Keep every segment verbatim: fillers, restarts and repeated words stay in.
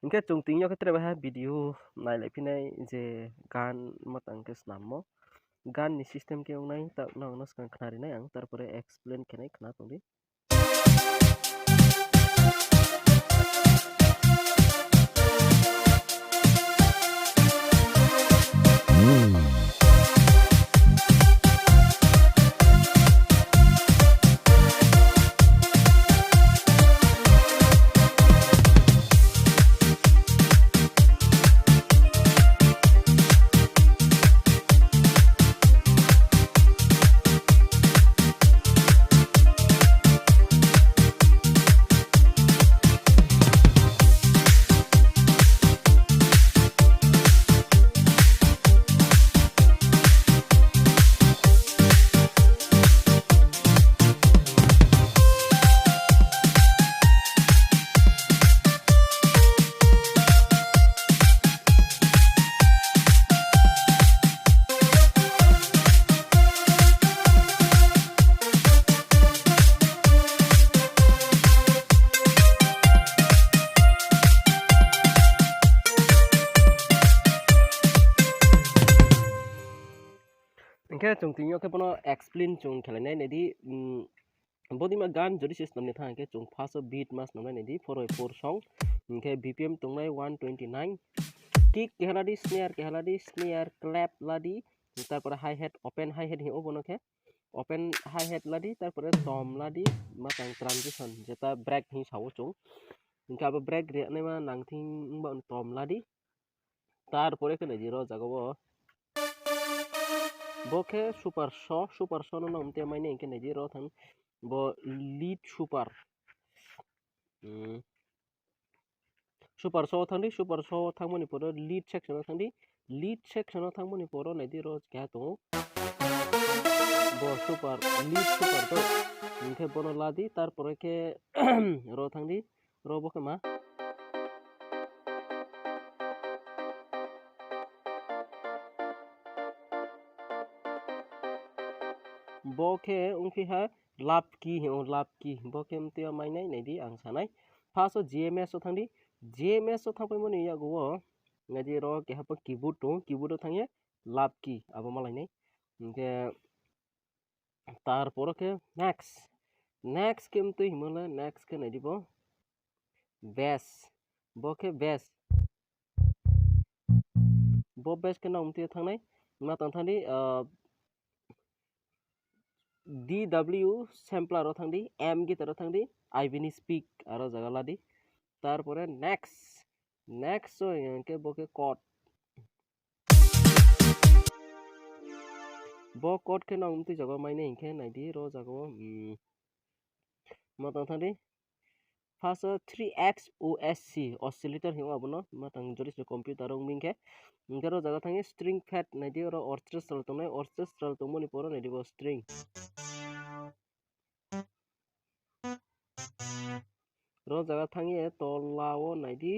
Hingke chwng tini o khe tre baha video nailai phinai je gan matang khe snammo. Gan ni system khe wngnai ta-, no, no swkang khna rinai ang, tarpore explain khenai khna tongdi. Hingke chwng tini o khe bono explain chwng khlainai naidi, mm, bodima gan jodi se snamni thang khe chwng first o beat ma snamnai naidi, four by four song, hingke B P M tongnai one twenty nine, kick keha ladi, snare keha ladi, snare clap ladi, tarpore hi-hat, open hi-hat hinwi bono khe, open hi-hat ladi, tarpore tom ladi, matang transition, jeta break hinwi sao chwng, hingke abo break rinaima nangthing wngba tom ladi, tarpore khe naidi ro jaga o. Bo khe super so, super so no nang te mai nai khe naidi ro thang bo lead super. Hmm. Super so thangdi, super so thangmani pore lead section o thangdi, lead section o thangmani pore naidi ro keha tongo. Bo super, lead super to. Hingke bono ladi, tarpore khe ro thangdi. Ro bo khe ma? Bo khe wngkhe ha lap key, he, o lap key. Bo khe mtwi o mainai, naidi ang sanai. First o G M S o thangdi. G M S o thangpaimani yago o naidi ro keha bo keyboard tongo, keyboard o thangya lap key, abo malainai. Hingke Tarpore khe next, next khe mtwi himole, next khe naidi bo bass, bo khe bass, bo bass khe nang mtwi thangnai, ma tang thangdi, ah, D W sampler o thangdi, M guitar o thangdi, I V ni speak aro jaga ladi. Tarpore next, next o hingke bo khe chord. Bo chord khe nang mtwi jago mainai hingkhe naidi ro jago, mm, ma tang thangdi. First o three X O S C oscillator hingo abono, ma tang jori se computer o wngmi hingkhe. Hingkhe ro jaga thangwi string pad naidi, oro orchestral tongnai, orchestral tongmani poro naidi bo string. Ro jaga thangye tola o naidi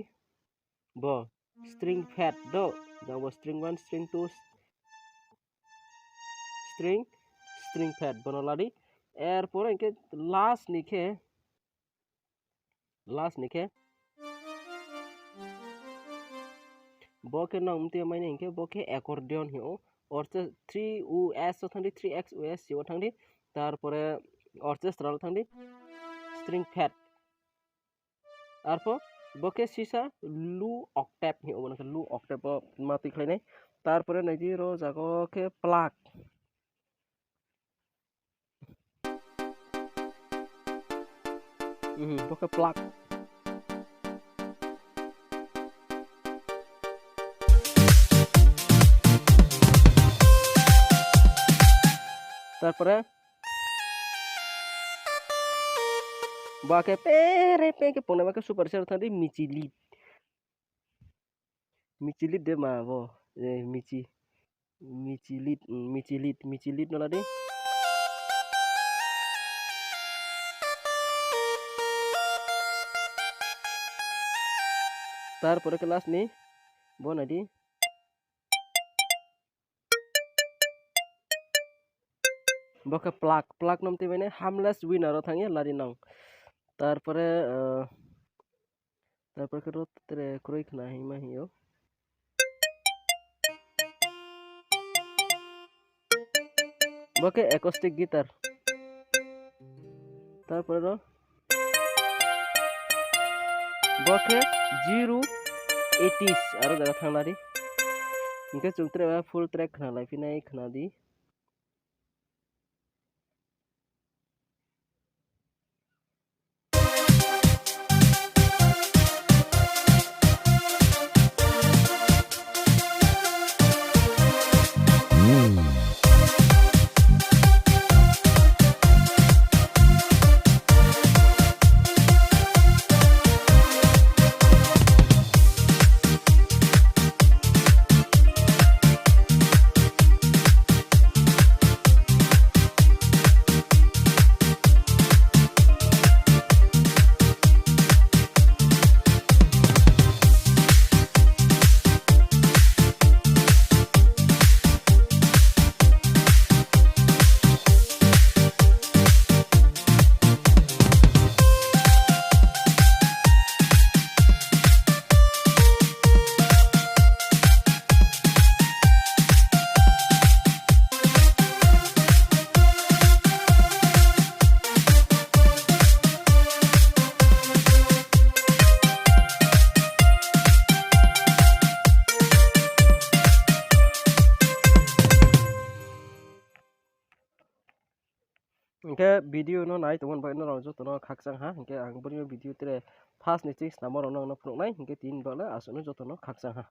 bo string pad do, jang bo string one, string two, string, string pad bono ladi. Er pore hingke last ni khe, last ni khe bo khe nang mtwi mainai hingke bo khe accordion hino. Orche-, three O S o thangdi, three X O S o thangdi, tarpore orchestral o thangdi, string pad. Arpho bo khe sisa low octave hino, obo khe low octave o ma twi khlainai. Tarpore naidi ro jago khe pluck. Mhm, bo khe pluck. Tarpore ba khe pere pe khe ponai ba khe super star thangdi michi lead. Michi lead de ma bo, eh, michi. Michi lead, mm, michi lead, michi lead no ladi. Tarpore khe last ni bo naidi. Bo khe pluck, pluck no mtwi bainai harmless winner o thangya lari nang. Tarpore, eh, Tarpore khe ro tere kwrwi khna hima hio. Bo khe acoustic guitar. Tarpore ro bo khe zero eighties aro jaga thang nari. Hinkhe chwng tere full track khna lai phinai khna di. Hinkhe video no nai tongmani bagwi norok jotono khakchang ha. Hinkhe ang boni video tere first ni ching snamo rok no phunuknai. Hinkhe tini bagwi aswkno jotono khakchang ha.